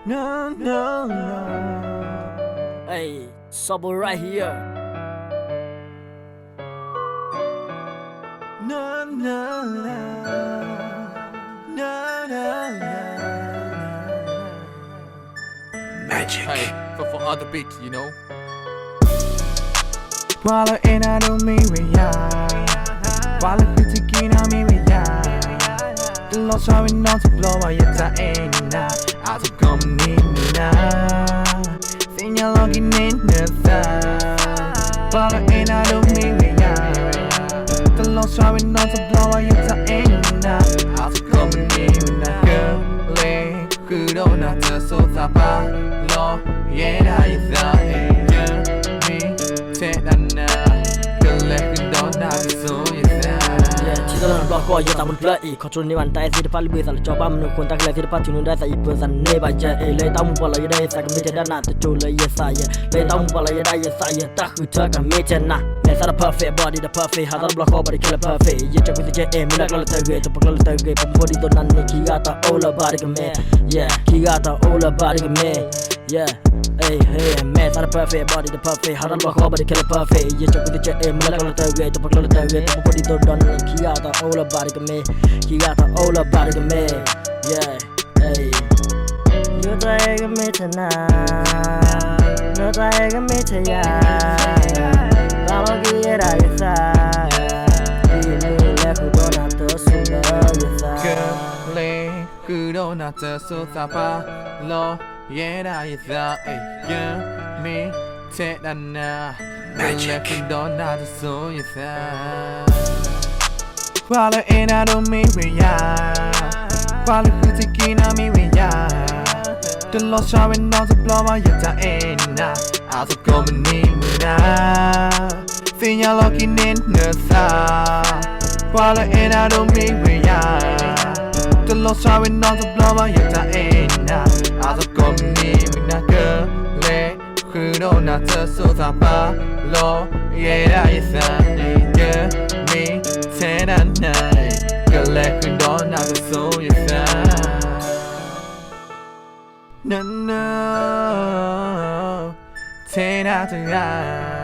No, no, no. Hey, Sobo right here. No, no, no. No, no, no, no. Magic. Hey, for, for other beat, you know. ပှၤလၢအဲၣ်နၤဒိၣ်မ့ၢ်ဝဲယၤ, ပှၤလၢဃုထံက့ၤနၤမ့ၢ်ဝဲယၤ, တလီၤဆီဝဲနီတဘျီဘၣ်ယတၢ်အဲၣ်နၤ, အသကိးမ့ၢ်န့ၢ်မုၢ်နၤ, သ့ၣ်ညါလီၤက့ၤန့ၢ်နသး, ပှၤလၢအဲၣ်နၤဒိၣ်မ့ၢ်ဝဲယၤ, တလီၤဆီဝဲနီတဘျီဘၣ်ယတၢ်အဲၣ်နၤ, အသကိးမ့ၢ်န့ၢ်မုၢ်နၤ, ကလဲၤဃုာ်ဒီးနၤတစိၤသးပှၢ်လီၤ, ယဲဒၣ်ယသးအဲၣ်ယၤ, မ့ၢ်ထဲဒၣ်နၤ, ကလဲၤဃုာ်ဒီးနၤတစိၤယသး ထံတလီၤနဘျီဃီယသးမုၢ်တဖျၢၣ်အံၤ, control န့ၢ်ဘၣ်နတၢ်အဲၣ်သ့ၣ်တဖၣ်လၢဘှံးသးလၢကၠီဘၣ်မနုၤအဃိ နတၢ်ကလဲၤသ့ၣ်တဖၣ် ထုးန့ၢ်ဒၣ်သးအံၤပၢသးန့ၢ်ဘၣ်ယဲအံၤ, လၢယတၢ်အိၣ်မူပှၤလီၤယဲဒၣ်ယသးကမ့ၢ်ထဲဒၣ်နၤတစိၤလၢယသးယဲ, လၢယတၢ်အိၣ်မူပှၤလီၤယဲဒၣ်ယသးယဲ တၢ်ဃုထၢကမ့ၢ်ထဲနၤ, မဲာ်သၣ်တ perfect body တ perfect ဟးထီၣ်တဘျီဃီ body ခဲလၢာ် perfect, ယဲကၠီကွံသ့ကဲအဲၣ် မ့ၢ်လၢကျီလၢတဂ့ၤ တပကျီလၢတဂ့ၤ ပမ့ၢ်ဖိဒ်သိးနၤန့ၣ် ခံဂၤတအိၣ်လၢ body ကမ့ၢ်, yeah ခံဂၤတအိၣ်လၢ body ကမ့ၢ် Yeah, hey, hey, မဲာ်သၣ်တ perfect, body တ perfect, ဟးထီၣ်တဘျီဃီ body ခဲလၢာ် perfect, ယဲကၠီကွံသ့ကဲအဲၣ် မ့ၢ်လၢကျီလၢတဂ့ၤ တပကျီလၢတဂ့ၤ ပမ့ၢ်ဖိဒ်သိးနၤန့ၣ် ခံဂၤတအိၣ်လၢ body ကမ့ၢ်, ခံဂၤတအိၣ်လၢ body ကမ့ၢ်, yeah, hey. ယတၢ်အဲၣ်ကမ့ၢ်ထဲနၤ, နတၢ်အဲၣ်ကမ့ၢ်ထဲယၤ, ဘၣ်လီၤက့ၤယဲဒၣ်ယသး, ဒ်မုၢ်လဲၤဃုာ်ဒီးနၤတစိၤလၢယသး, ကလဲၤဃုာ်ဒီးနၤတစိၤသးပှၢ်လီၤ ယဲဒၣ်ယသးအဲၣ်ယၤ, မ့ၢ်ထဲဒၣ်နၤ, ကလဲၤဃုာ်ဒီးနၤတစိၤယသး ပှၤလၢအဲၣ်နၤဒိၣ်မ့ၢ်ဝဲယၤ, ပှၤလၢဃုထံက့ၤနၤမ့ၢ်ဝဲယၤ, တလီၤဆီဝဲနီတဘျီဘၣ်ယတၢ်အဲၣ်နၤ, အသကိးမ့ၢ်န့ၢ်မုၢ်နၤ, သ့ၣ်ညါလီၤက့ၤန့ၢ်နသး, ပှၤလၢအဲၣ်နၤဒိၣ်မ့ၢ်ဝဲယၤ, တလီၤဆီဝဲနီတဘျီဘၣ်ယတၢ်အဲၣ်နၤ, အသကိးမ့ၢ်န့ၢ်မုၢ်နၤ ကလဲၤ ဃုာ်ဒီးနၤတစိၤသးပှၢ်လီၤ, ယဲဒၣ်ယသးန့ၣ် ကမ့ၢ်ထဲဒၣ်နၤ, ကလဲၤဃုာ်ဒီးနၤတစိၤယသး, နန ထဲဒၣ်တဂၤ